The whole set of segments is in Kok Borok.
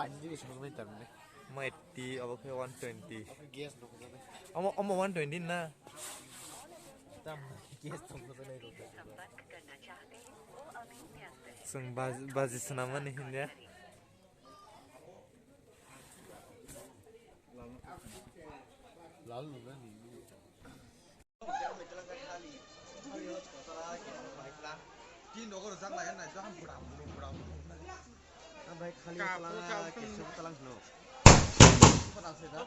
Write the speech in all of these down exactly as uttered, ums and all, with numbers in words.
Panjiri songjaknai tamni. Mo eighty, obo khe one twenty. Gas nokjaknai. Omo, omo one twenty na? Tam gas nokjaknai rok. Chwng baj-, baji swnamani hinya. Lal nukla ni. Tin nogo rwchap lai nai, jaham budam budum budam budum. Ang bai khali talang, kisa talang sino. Khona se da.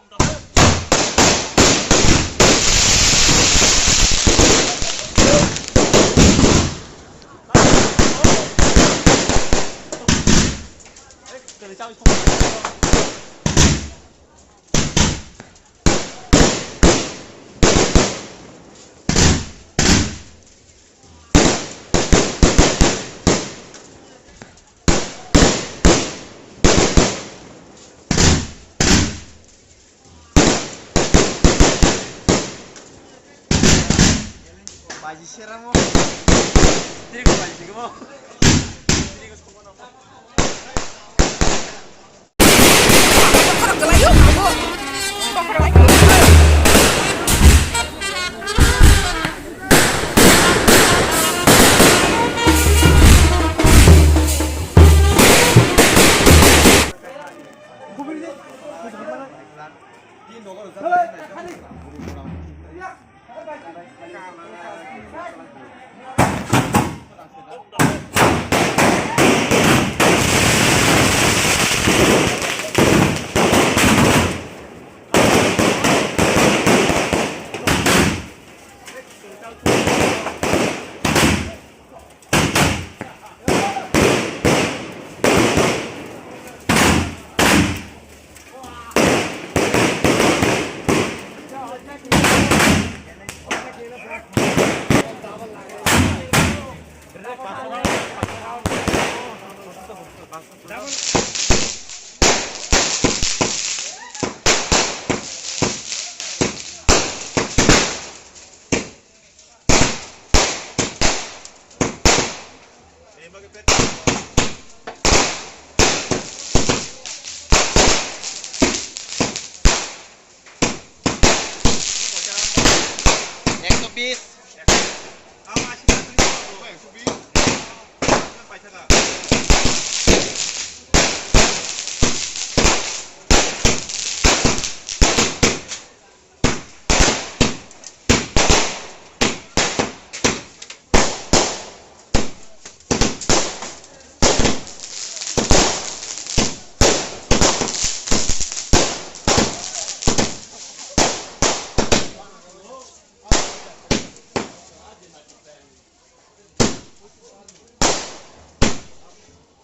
Baji seramo. Tiri ko baji ko.